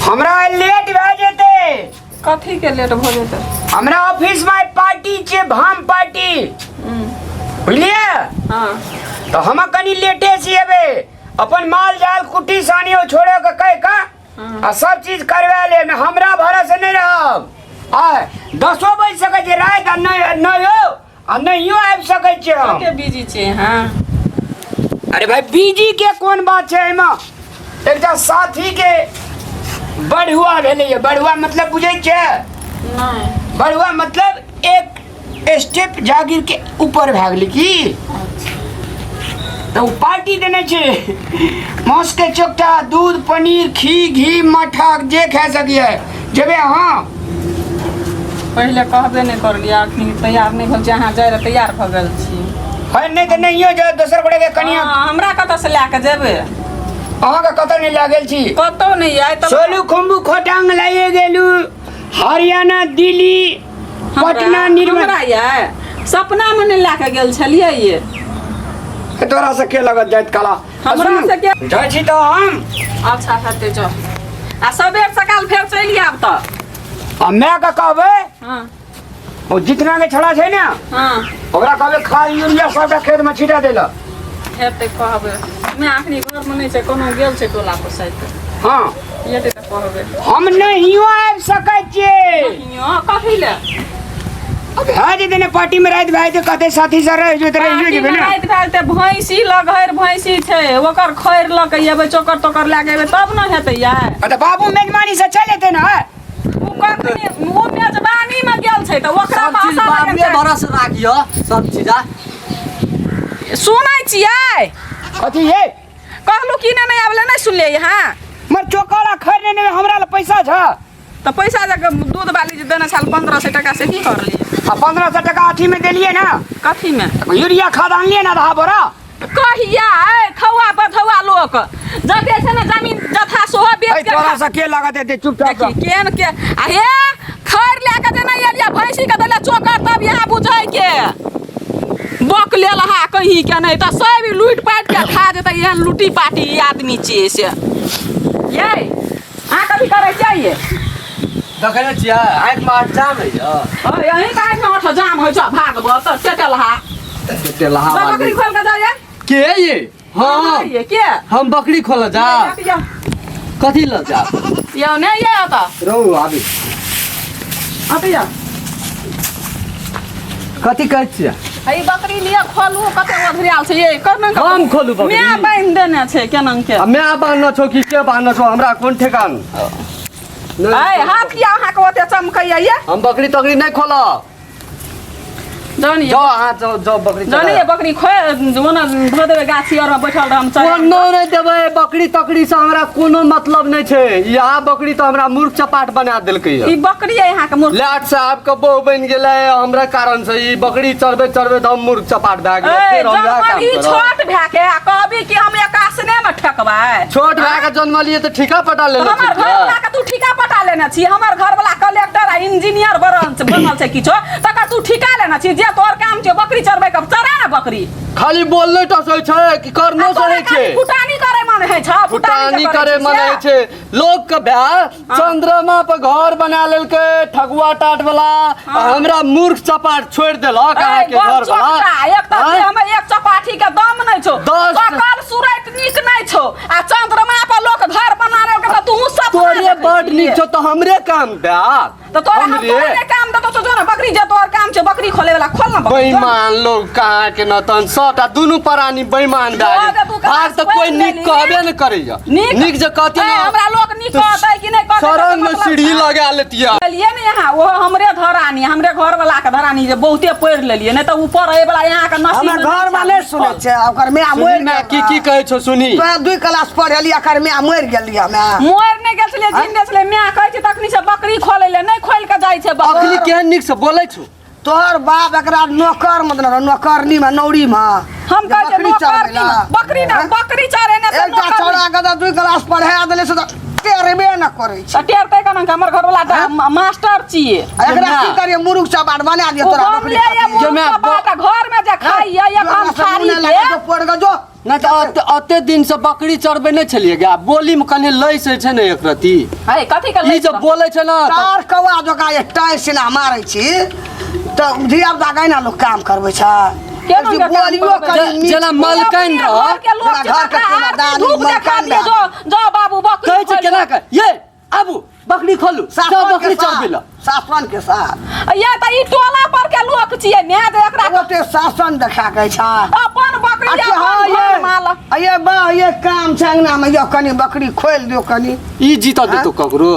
हमरा लेट भए जेतै। कथी के लेट भऽ जेतै? हमरा ऑफिस में पार्टी छै, भाम पार्टी, बुझलियै? हाँ। तऽ हम कनि लेटे से एबै। अपन माल जाल कुट्टी सानी ओ छोड़े के कह के आ सब चीज करवा लेब ने, हमरा भरोसे नहीं रहब। आ 10 बज सकै छै राति, आ नहि नहि यौ, आ नहियो आबि सकै छियै हम। कते बिजी छियै अहाँ? अरे भाई, बिजी के कोन बात छै एहिमे? एकटा साथी के बढ़ुआ भेलैए। बढ़ुआ मतलब बुझै छियै? नहि। बढ़ुआ मतलब एक स्टेप जागीर के ऊपर भए गेलै की तऽ ओ पार्टी देने छै। मांस के चोकटा, दूध, पनीर, खीर, घी, मठा, जे खा सकिए। जेबै अहाँ? पहिले कहबे नहि करलियै, अखनी तैयार नहि भेल छी। अहाँ जाय लए तैयार भऽ गेल छी। है नहि तऽ नहियो जाउ, दोसर गोटे के कनिया। हाँ, हमरा कतऽ से लए कऽ जेबै? अहाँके कतऽ नहि लए गेल छी? कतौ नहि आइ तऽ। सोलू खुम्बू खोटांग लाइए गेलू, हरियाणा, दिल्ली, पटना, निर्मल। हमरा ये सपना मे नहि लए कऽ गेल छलियै ये। तोरा से के लगत जाइत काला? हमरा से के? जाइ छी तऽ हम। अच्छा हेतै, जाउ आ सबेर सकाल फेर चलि आयब तऽ। आ माय के कहबै, हाँ। ओ जितना के छड़ा छै ने, ओकरा कहबै खाद यूरिया सबटा खेत में छिटा देला। हेतै, कहबै। मैं अखनी घर में नहि छै, कोनो गेल छै टोला पर शायद। हाँ। हेतै तऽ कहबै। हम नहियो आबि सकै छियै। नहियो कथी ले? अब भए जेतै ने पार्टी में, राति भए जेतै, कहतै साथी सर रहि जेतै, रहियो जेबै ने। राति भए जेतै, भैंसी लगहर भैंसी छै, ओकर खैर लऽ के एबै, चोकर तोकर लए के एबै तब ने हेतै यार। आ तऽ बाबू मेजबानी से चलि एतै ने। ओ कखनी ओ मेजबानी में गेल छै तऽ ओकरा सब चीज भाषा लगन बाबुए छै। भरोसे राखियो सब चीज आ। सुनै छियै? कथी ये? कहलू कि नहि नहि आबले, नहि सुनलियै यहाँ? मर चोकर आ खैर नहि हमरा लग पैसा छ। तऽ पैसा जक दूध वाली जे देने छल 1500 टका से की करलियै? आ 1500 टका अथी में देलियै ने। कथी में? यूरिया खाद आनलियै ने आधा बोरा। कहिया ए थौआ बधौआ लोक जते छै ने जमीन जथा सोहो बेच ऐ के तोरा से के लागत एते चुपचाप? देखी केहन के आ हे खैर लए के जे नहि एलियै, भैंसी के देले चोकर, तब यहाँ बुझै के बक लेल हा कहीं के नहि तऽ सब लूटि पाटि के खा जेतै। एहन लूटी पाटी ई आदमी छियै से। यै, अहाँ कथी करै छियै ये? देखै नहि छियै, आँखिमे आठ जाम होइए। हँ, यहीं तऽ आँखिमे आठ जाम होइ छौ। भागब तऽ टेटलहा। टेटलहा। जा, बकरी खोल के जाइए। के ये? हाँ। ये के? हम बकरी खोल जा? कथी ल जा? यौ नहि ये ओतऽ। रहू आबी। अतऽ यौ। कथी कहै छियै? है बकरी लिअ, खोलू, कते ओधरियाल छै ये करना। हम खोलू बकरी? मैं बान्हि देने छै केना के। आ मैं बान्हने छौ कि के बान्हने छौ, हमरा कोन ठेकान? ऐ हाथ किया अहाँके ओते चमकैया ये? हम बकरी तकरी नहि खोलब। जाउ जाओ अहाँ, जाओ जाओ बकरी। जानी ये बकरी खोए ओना धो देबै, गाछी आर में बैठल रहम चल। कोनो नहि देबै बकरी तकरी से, हमरा कोनो मतलब नहि छै। यहाँ बकरी तऽ हमरा मूर्ख चपाट बना देलकै। ई बकरी है यहाँ के मूर्ख? लाट साहब के बहु बनि गेलै हमरा कारण से। ई बकरी चरबैत चरबैत हम मूर्ख चपाट भए गेलै। ए फेर हम वएह काम जनमली करब। छोट भए के आ कहबी कि हम एक आसने में ठेकबै? छोट भए के जनमलियै तऽ ठीका पटा लेने हमर छियै। घर वाला के तू ठीका पटा लेने छी? हमर घर वाला कलेक्टर आ इंजीनियर बनल बनल छै किछो, तकर तू ठीका लेने छी? जे तोहर काम छै बकरी चरबै के, चरा ने बकरी। खाली बोलले टा सही छै कि करनो आ तोरा सही छै? खाली फुटानी करे मन होइ छ, फुटानी जे करे छी मन से। होइ छै। लोक के भाय चंद्रमा पर घर बना लेलकै ठगुआ टाट वाला, आ हमरा मूर्ख चपाट छोड़ि देलक ए, अहाँके बड़ घर वाला। चोकटा, एक तऽ आँय? हमर एक चपाठी के दम नहि छौ, सकल सुरैत नीक नहि छौ, आ चंद्रमा पर लोक घर बना लेलकै तऽ तूहू सपना तोरे देखै बड छी। नीक छौ तऽ हमरे काम दे। तऽ तोरा हम हमरे? तोरे नहि काम देतौ तो जो ने बकरी, जे तोहर काम छौ बकरी खोले वाला, खोल ना बकरी, जो ने। बेईमान लोग कहाँ के न तहन सबटा दुनू प्राणी बेईमान भए जो गेल। जे तू आर तऽ कोई पढ़ि नीक लेली। कहबे ने करैया। नीक जे कहती ए, ने हमरा लोक नीक तऽ कहतै कि नहि कहतै सरंग में मतलब सीढ़ी छै। लगा लेतिया। लेलियै ने यहाँ, ओहो हमरे धरानी, हमरे घर वाला के धरानी जे बहुते पढ़ि लेलियै, नहि तऽ ऊपर पढ़ै वाला यहाँ के नसीब हमरा में घर नहि में नहि छल। सुनै छै, ओकर माय सुनी मरि ने गेल। की की कहै छौ सुनी? तोरा 2 क्लास पढ़ेली, एकर माय मरि गेली। हमे मरि नहि गेल छलियै, जिन्दे छलै। माय कहै छै तखनी से बकरी खोलै ले, नहि खोलि के जाइ छै बकरी। अखनी केहन नीक से बोलै छौ। तोहर बाप एकरा नौकर मतलब नौकरनी में नौरी में हम कहै छै बकरी नौकरनी चरबै ला। बकरी ना, बकरी चरेने से एकटा नौकरनी। छौड़ा के तऽ 2 क्लास पढ़ा देले से तऽ टेरबे न करै छै। तऽ टेरतै केना के? हमर घरवला तऽ मास्टर छियै। आ एकरा की करिए, मुरुख चबाट बना दियो ओ तोरा बम बकरी ले ये खातिर। जे मैं मुर्ख बात घर में जे खाइए एक हम थारी के जो पड़ गो जो। नहि तऽ ओते ओते दिन से बकरी चरबै नहि छलियै गे, आ बोली मे कनि लैस होइ छै ने एक रती। है कथी के ई लैस? जे बोलै छै ने तऽ तार कौआ जकाँ जे टाइर सिना मारै छी तऽ धिया पुता के ना लोक काम करबै छै। केना के काम बोलियो करबै? कनि नीक। जेना मलकाइन अपने रह घर के लोक जेना छै, घर के तकरा केना आरती दानी धूप देखा मलकाइन दियौ, जो जो बाबू बकरी कहै छै खोलि केना के ये आबू बकरी खोलू सब सासवन बकरी के साथ, चरबै लए। सासवन के साथ। ये तऽ ई टोला पर के लोक छियै ने जे एकरा ओते शासन देखा के छै। अपन बकरी अच्छा अपन हाँ घर ये माल। आ ये बा ये काम छै अंगना में, यो कनि बकरी खोलि दियो कनि। ई जीत देतो ककरो,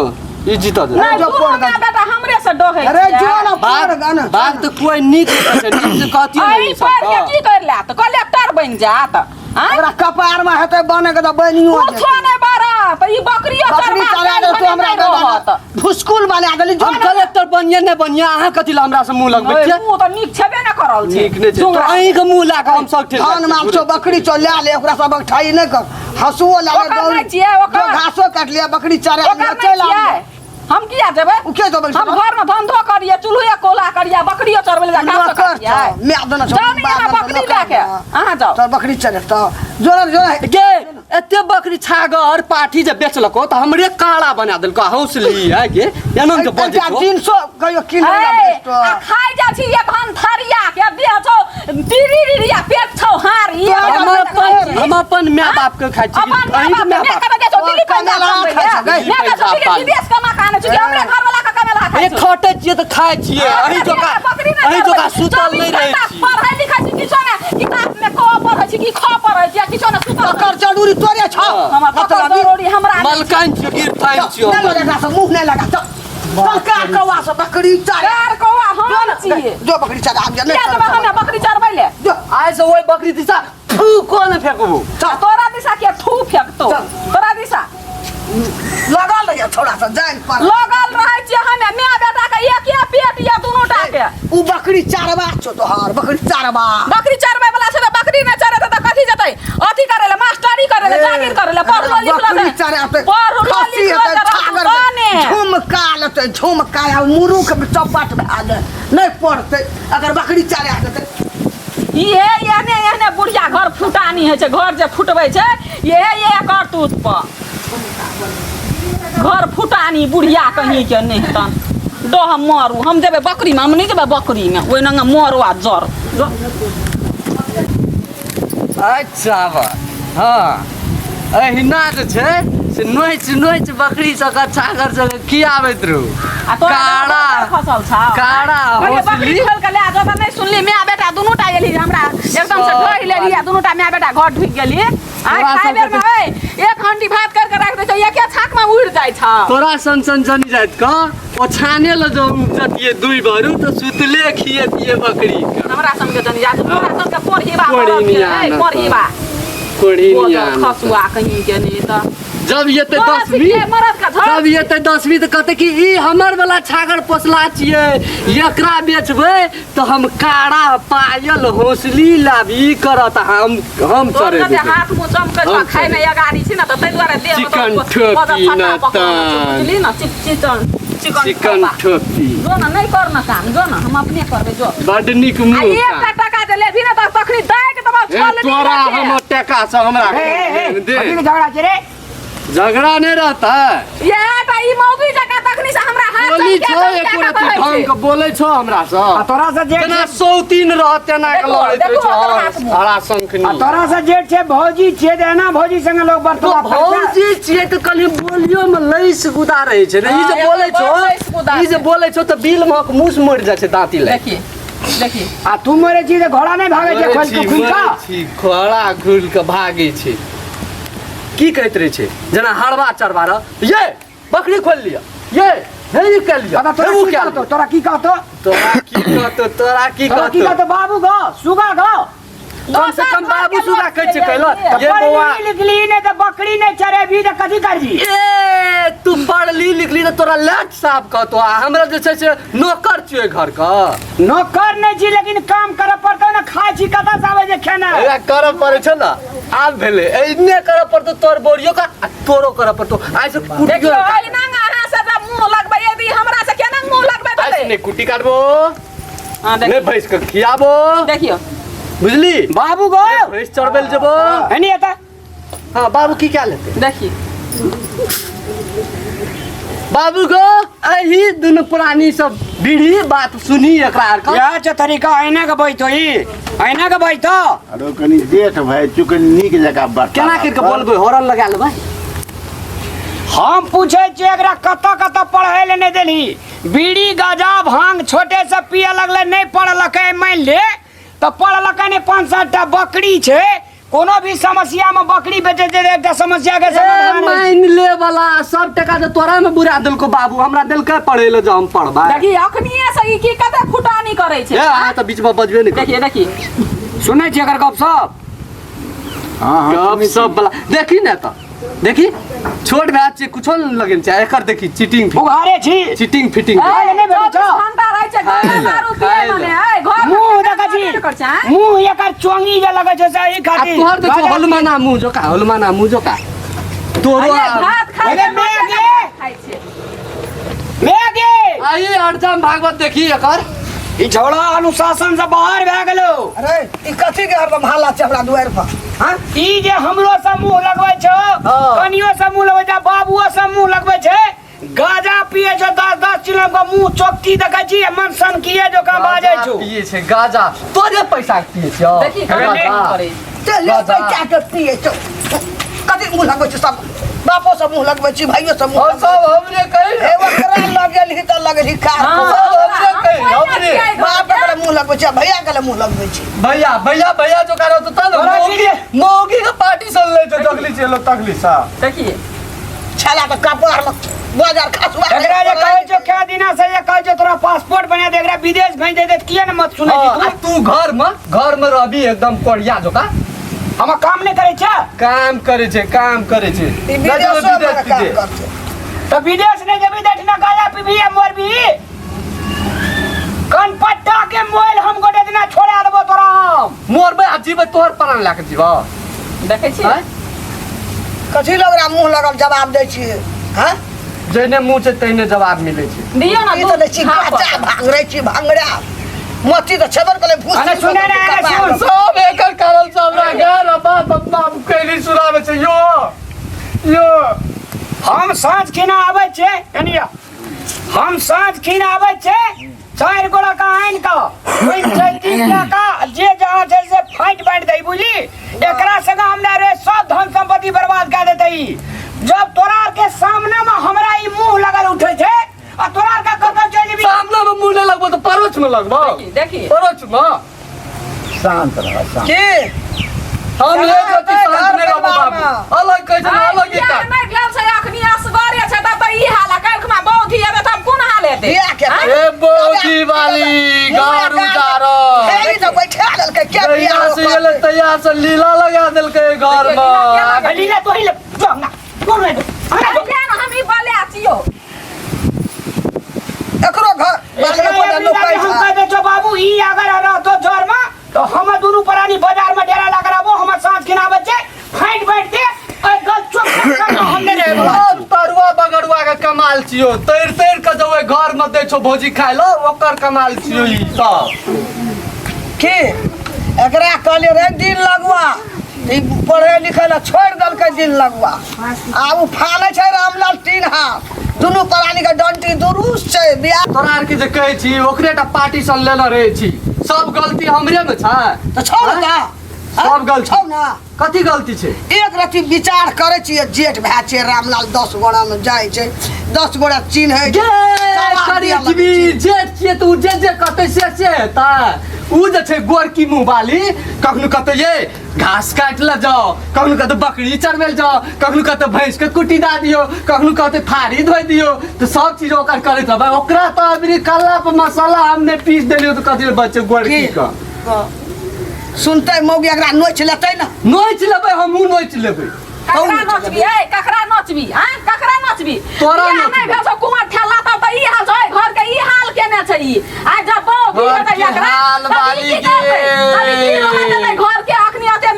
ई जीत देतो। नहि जो दुनू पड़ माय गई। बेटा हमरे से डहै अरे छियै। जो ना बाघ पड़ गा ना। बाघ तऽ कोइ नीक कहै छै, नीक से कहतियै ने एहि ई सब पढ़ के तऽ। की कर लेत? कलेक्टर बनि जायत आँय? ओकरा कपार में हेतै बने के तऽ बनियो कुछो जेतै। नहि बढ़त, ई बकरियो बकरी चरबा चला दे काल्हि तू हमरा भने नहि रहत। भुस्कुल बना देली जो हम ना। कलेक्टर बनिए नहि बनिए, अहाँ कथी लए हमरा से मुँह लगबै ओए, छियै? मुँह तऽ नीक छेबे ने करल छै। नीक नहि छै जुंगरा। तऽ अहींके मुँह लए कऽ हम सब ठेल धान माल छौ बकरी छौ लए ले, ओकरा सबक ठाई नहि कर, हंसुओ लए ले। ओकर दौड़ नहि छियै, ओकर। जो घासो काटि लिअ, बकरी चरा ओकर लिअ, नहि चलि छियै। आबियौ। हम किया जेबै? उ के जेबै? हम घर में धंधो करिए, चूल्हे कोला करिए, बकरियो चरबै लए घासो नौकर करिए। छौ, माय देने छौ, जाउ ने यहाँ बाप बकरी देने लए के अहाँ जाउ। तोर बकरी चले तऽ जोर जोर। गे एते बकरी छागर पाठी जे बेचलको तऽ हमरे काड़ा बना देलको, हौसली है गे एना के बजै एकटा छौ। 300 कहियो किन ए, आ खाइ जाइ छी एक थरिया के, देह छौ तिरी रिरिया, पेट छौ हारी। हम अपन हम अपन माय बाप के खाइ छी। अपन माय अहीं के बाप माय के बाप कमे जाइ छौ दिल्ली कमेला पंजाब खाइ छौ, गै। कमबै लए, कहै छौ दिल्ली विदेश कमा के आनै छौ कि हमरे घरवाला के कमेला खाइ ए छौ? खटै छियै तऽ खाइ छियै, अहीं जोका बकरी नहि अहीं जोका चरबै। सुतल नहि 24 रहै घंटा छी। पढ़ै लिखै छी किछो ने, किताब मे क पढ़ै छी कि ख पढ़ै छी, किछो ने, सुतल रहै तकर जरूरी तोरे छौ। छी। हमर ककर जरूरी हमरा नहि। मलकाइन छियै, गिरथाइन छियै। नहि लगा से मुंह नहि लगा, चल चल कार कौआ से बकरी चरा। कार कौआ हम छियै। जो बकरी चरा आब, किया जेबै हमे बकरी चरबै ले? जो। आइ से ओहि बकरी दिशा थूको ने फेकबू। तोरा दिशा के थू फेकतो? चल। तोरा दिशा लगल रहिए छोड़ा से जान पर लगल रहै छियै हमे माय बेटा के, एके पेट ये दुनू टा के। उ बकरी चरबा छौ तोहर, बकरी चरबा। बकरी चरबै वाला छै तऽ बकरी नहि चरेतै तऽ कथी जेतै? अथी करै ले, मास्टरी करै ले, जागीर करै ले, पढ़लो लिखलो बकरी चराते पढ़लो खस्सी लिखलो हेतै तऽ रहतौ छागर तहने। झुमका लेतै झुमका, आ मुरुख चौपट भए जाय नहि पढ़तै अगर बकरी चरा देतै। इहे एहने एहने बुढ़िया घर फुटानी होइ छै, घर जे फुटबै छै इहे इहे करतूत पर घर फुटानी बुढ़िया कहीं के नहि तन डह मरू। हम जेबै बकरीमे, हम नहि जेबै बकरीमे, ओहि नंगा मरू आ जर। अच्छा बा हाँ एहिना जे छै से नोचि नोचि बकरी सबके छागर सबके खियाबैत रहू। आ तोरा काड़ा घर खसल छौ काड़ा कहलियै बकरी हौसली। खोल के लए जाओ तऽ नहि सुनली। माय बेटा दुनू टा एली, हमरा एकदम से ढहि लेली आ दुनू टा माय बेटा घर ढुकि गेली। आइ तोरा खाय सबके बेर में ओइ एक हंडी भात कर के राखि दै छौ, एके छाक में उड़ि जाइ छौ। तोरा सन सन जनी जाइत क ओछाने ल जो जतिये दुई भरू तऽ सुतले खियतिये बकरी के। हमरा संगे जनी जात, तोरा संगे कोढ़ीबा कोढ़िनिया मरल छै, न कोढ़ीबा कोढ़िनिया बोझल न। खसुआ कहीं के नहीं तऽ जब एते तोरा 10वीं सिखे मरद के झड़। जब एते 10वीं तऽ कहते कि ई हमर वाला छागर पोसला छियै, एकरा बेचबै तऽ हम काड़ा पायल हौसली लाबी करत। हम तोर चढ़ेबै कते हाथ मुँह चमकै छौ हम खाय में अगाड़ी छी ने तऽ ताहि दुआरे देह में चिकन तोर ठोपी बदल फटा न पकड़ल छौ, तन। बुझली ने? चिकन चिकन चिकन ठोपा। ठोपी। जो ने, नहि कर ने काम, जो ने, हम अपने करबै, जो। बड नीक आ मुँह एकटा कान। टका जे लेबही ने तऽ तखनी दै के तब ए, छोलनी तोरा रखे। हमर टका से हमरा ए, ए, ए, दे। अभी के झगड़ा छै रे। झगड़ा नहीं रहता है। इएह टा ई मौगी जकाँ तखनी से हमरा हाथ बोली चमके छो चमके एको के रत्ती कहै छै। ढंग के बोलै छो हमरा से। आ तोरा से जेठ जेना छै सौतीन रह तेना के देखो, लड़ैत रहै देखो छो ओकर हाथ मुँह। हरा शंखनी। आ तोरा से जेठ छै भौजी छियै तऽ एना भौजी संगे लोग तो बर्ताव करै छै? भौजी छियै तऽ कनि बोलियो में लैस गुदा रहै छै ने। ई जे हाँ, बोलै एकर छो बड़ लैस गुदा ई जे छै। बोलै छो तऽ बिल महक मुस मरि जाइ छै दाँती लए। देखिए देखिए। आ तू मरे छी तऽ घोड़ा नहि भागै छै मरै खोलि छी, कऽ खुलि मरै कऽ? छी, घोड़ा घुलि कऽ भागै छै। की कहैत रहै छै जेना हरबा चरबा रह ये बकरी खोलि लिअ ये हे ई कऽ लिअ अच्छा, हे तोरा ओ की कऽ कहतौ? लिअ। तोरा की कहतौ? तोरा की कहतौ? तोरा की तोरा की कहतौ? कहतौ बाबू गो सुगा गो? कम से कम बाबू सुगा कहै छै कहलो ये पढ़ली बौआ लिखली नहि तऽ बकरी नहि चरेबी तऽ कथी करबी ए तू पढ़ली लिखली तऽ तोरा लाज साफ कहतो आ हमरा जे छै से नौकर छियै घर के नौकर नहि छी लेकिन काम करऽ पड़तौ ने खाइ छी कतऽ से आबै छै खेनाइ एकरा करऽ पड़ै छै ने आब भेलै एने करऽ पड़तौ तोर बोरियो का आ तोरो करऽ पड़तौ आइ से कुटियो देखियौ एहिना अहाँ से जब मुँह लगबै यदि हमरा से केना मुँह लगबै आइ से नहि कुटी काटबो हाँ, नहि देखियौ भैंस के खियाबो देखियौ बुझली बाबू गो भैंस चढ़बै लए जेबो एनी एतऽ हाँ बाबू की क्या लेते देखिए बाबू गो अही दुनू प्राणी सब बीड़ी बात सुनी एकरा आर के इएह छै तरीका ऐना के बैठो ई ऐना के बैठो अरे कनी देख भाई तू कनी नीक जकाँ बर्ताव केना करि के बोलबै हॉर्न लगा लेबै हम पूछै छियै एकरा कतऽ कतऽ पढ़ै लए नहि देलही बीड़ी गाजा भांग छोटे से पिए लगलै नहि पढ़लकै मानि ले तऽ पढ़लकै नहि पाँच सात टा बकरी छै कोनो भी समस्या में बकरी बेचे छै तऽ एकटा समस्या के ए समाधान होइ छै। मान ले वाला सब टका तऽ तोरा में बुरा देलको बाबू हमरा देलकै पढ़े ले जो हम पढ़बै देखी अखनिए से ई की कते फुटानी करै छै ए अहाँ तऽ बीच में बजबे नहि देखिए देखिए सुनै छियै एकर गप सप हाँ हाँ गप सब वाला देखी ने तऽ देखी छोट भाई छियै कुछो नहि लगेने छै एकर देखी चीटिंग उघारे छी चीटिंग फिटिंग खाय लए नहि भेटै छौ? 24 घंटा रहै छै घर खाय में लए, दारू खाय पिए लए। मने ऐ घर में मुंह खाना देखै छी बनबे करै छै, आँय? मुंह एकर चोंगी जे लगै छै से एहि आ खातिर तोहर देखो गाजा हलमाना मुंह जोका हलमाना मुंह जोका तोरो अरे भात खाय अरे छै, मैं रोटी गे। खाय छै। मेगे आई अड़जाम भागवत देखी एकर ई झोड़ा अनुशासन से बाहर भए गेलो अरे ई कथी के हरदम हल्ला छै हमरा दुआरि पर हाँ ई जे हमरो से मुंह लगबै छौ हाँ। कनियो से मुंह लगबै छै बाबुओ से मुंह लगबै छै गाजा पिए छौ दस दस चिलम के मुंह चोकटी देखै छी आ मन सनकिए जकाँ बाजै छौ पिए छै गाजा तोरे पैसा के पिए छै देखी केना गाजा। करै छै। चल पैसा के पिए छौ कथी मुँह लगबै छै सब बापो सब मुँह लगबै छी भाइयो सब मुँह हम सब हमरे कही हे ओकरा लगेलही तऽ लगेलही कार हाँ, सब हमरे कही हम हमरे कोई ना बाप ककरा मुँह लगबै छी आ भैया के मुँह लगबै छी भैया भैया भैया जो करो तो तब तोरा मौगी की- मौगी के पार्टी सन ले जो तकली छै लोग तकली सा देखिए छाला के कपार में बाजार खसुआ एकरा जे कहै छौ कै दिना से जे कहै छौ तोरा पासपोर्ट बना दे एकरा विदेश भेज दे किया ने मत सुनै छी हाँ, आ तू तू घर में रहबी एकदम कोढ़िया जोका हम काम नहि करै छै काम करे छै काम करे छै ई नहि जेबै विदेशो विदेश में काम तिदेश। करतै तऽ विदेश नहि जेबी तऽ एहिठिना गाजा पीबी आ मरबी कनपट्टा के मोबाइल हम गोटे दिना छोड़ा देबो तोरा हम मरबै आ जीबै तोहर प्राण लए के जीबऽ देखै छियै आँय? कथी लग ओकरा मुँह लगल जवाब दै छियै हँ जहने मुँह छै तहने जवाब मिलै छै दियौ ने ई तऽ दै छी दूध गाजा भांगरै छी भांगरा मच्छी तऽ छेबे करै भूसी अरे सुने ने, अरे सुन। सब एकर कारण से हमरा घर आ बाप बाप कहली सुनाबै छै यो यो हम साँझ खिना आबै छियै कनिया हम साँझ खिना आबै छियै चारि गोरा का आनि कऽ पंचायती लए कऽ जे जहाँ छै से फाँटि बाँटि दै बुझली एकरा संगे हमरा रे सब धन संपत्ति बर्बाद कए देतै ई जब तोरा आर के सामने में हमरा ई मुंह लगल उठै छै आ तोरा आर के कतऽ चलि जेबी सामना में मुँह नहीं लगबो तो परोक्ष में लगबो देखी देखी परोक्ष में शांत रह शांत की हम चला एक रति एतै शांत घर नहीं रहबो परिवार बाबू अलग कहै छै ने, अलग एकटा नहि गेल छै अखनी असगरे छै तब तऽ ई हाल है काल्हि खुमा बौधी एबै तब कोन हाल हेतै बियाह के ए बौधी वाली गारू जारो हे ई तऽ बैठा देलकै के जहिया बियाह से एलै तहिया से लीला लगा देलकै घर में लीला तो ही ले जो ना कोन रे हमरा जो किया ने हम ई बले छियौ एकरो घर एकरा बाल एबरी लागी हम कह दे छौ बाबू ई अगर रहतो जर में तो हम दुनू प्राणी बाजार में डेरा लगा रहबो हमर साँझ खिना आबै छै फाइट बैठ दे और गल चुप कर हम नहीं रहे सब तरुआ बगरुआ के कमाल छियो तैर तैर के जब ओहि घर में दै छौ भौजी खाय ल ओकर कमाल छियो ई सब की एकरा कहलियै रे दिन लगुआ तऽ ई पढ़ै लिखै लए छोड़ि देलकै दिन लगुआ आब ओ फानै छै रामलाल तीन हाथ दुनू प्राणी के डंटी दुरुस्त छै बियाह तोरा आर के जे कहै छी ओकरे टा पार्टी सन लेने रहै छी सब गलती हमरे में छै तऽ छौ ने तऽ सब गलती छौ ने कथी गलती छै एक रति विचार करै छियै जेठ भाय छियै रामलाल 10 गोड़ा में जाइ छै 10 गोड़ा चिन्है गे छै करी जीवी जेठ छियै तऽ उ जे जे कहतै से से हेतै उ जे छै गोरकी मुँह वाली कखनो कहतै ये घास काटि लए जाओ कखनो कहतै बकरी चरबै लए जाओ कखनो कहतै भैंस के कुट्टी दए दियौ कखनो कहतै थारी धोइ दियौ तऽ सब चीज ओकर करैत रहबै ओकरा तऽ अबरी कल्ला पर मसाला हम नहि पीस देलियौ तऽ कथी लए बचै गोरकी के सुनतै मौगी एकरा नोचि लेतै ने। नोचि लेबै, हमहूँ नोचि लेबै। ककरा नोचबी ए? ककरा नोचबी? आँ, ककरा नोचबी? तोरा बियाह नोचबी। नहि भेल छौ कुंवर ठेला तब तऽ ई हाल छौ, एहि घर के ई हाल केने छै ई। आ जब बहू भी घर हेतै के एकरा, हाल तब ई बाली की करतै? तब ई की रहऽ गे। देतै घर के? अखनी एते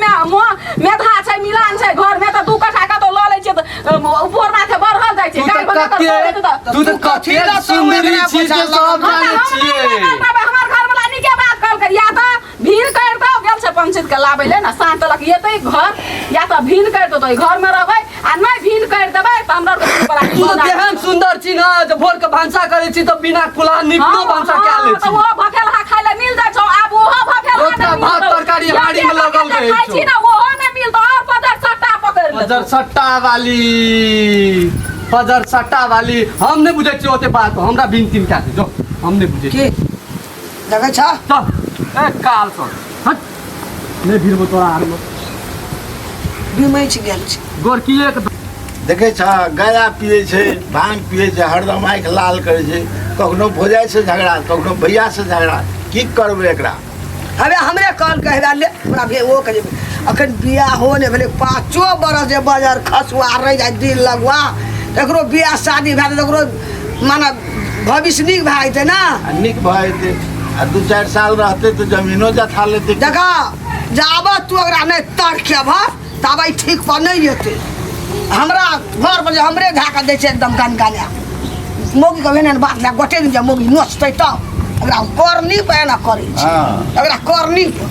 मेधा छै, मिलान छै घर में, तऽ दू कट्ठा कतौ लऽ लै छियै तऽ ऊपर माथे बढ़ल जाइ छै। तू तऽ गाय भैंस कते कतौ लऽ लेतै तऽ तू तऽ कथी कते लए तू सुन्दरी एकरा छी जे बोझा सब हम जानै नहि छियै। करबै, हमर घरवला नीके बात कहलकै। या तऽ भीड़ करि दौ, गेल छै पंचित के लाबै ले ने, साँझ तलक एतै घर, या तऽ भीड़ करि दौ तऽ घर में रहबै, आ नहि भीड़ करि देबै तऽ हमरा आरके दुनू प्राणी तू तऽ बजार केहन सुन्दर छी ने जे भोर के भनसा करै छी तऽ बिना कुल्हा निपलो भनसा कए लै तऽ छी। ओहो भफेलहा खाय ले मिल जाइ छौ, आब ओहो भफेलहा रोटका नहि भात मिलतौ। तरकारी जते हाड़ी में लगल भफेलहा रहै खाइ छौ। छी ने ओहो नहि मिलतौ, और पदर सट्टा पकड़ि लेतौ। पजर सट्टा वाली, पजर सट्टा वाली। हम नहि बुझै छियै ओते बात, हमरा बिन तीन कए दे जो, हम नहि बुझै की देखै छ? चल ए काल सब हट, नहि भिड़बो तोरा आर में। बिमैच गेल छै। गोरकी एक देखै छ, गया पियै छै, भांग पियै छै, हरदम आँखि लाल करै छै। कखनो भौजाइसँ झगड़ा, कखनो भैयासँ झगड़ा। की करबै एकरा? हवे हमरे कहल कहबा ले हमरा भे ओ कहे अखन बियाह हो ने भेलै 5 बरस जे बजर खसुआ रहि जाइ दिल लगुआ, तऽ एकरो बियाह शादी भए जेतै, एकरो माने भविष्य नीक भए जेतै ने। आ नीक भऽ जेतै आ 2-4 साल रहतै तऽ जमीनो जथा लेतै। देखा, जाबत तू ओकरा नहि तड़केबह ताबे ई ठीक पर नहि एतै। हमरा घर पर जे हमरे धए कऽ दै छै एकदम गनगना मौगी के एहन एहन बात लए गोटे दिन जे मौगी नोचतै तब एकरा करनी पर एना करै छै। हाँ। एकरा करनी पर।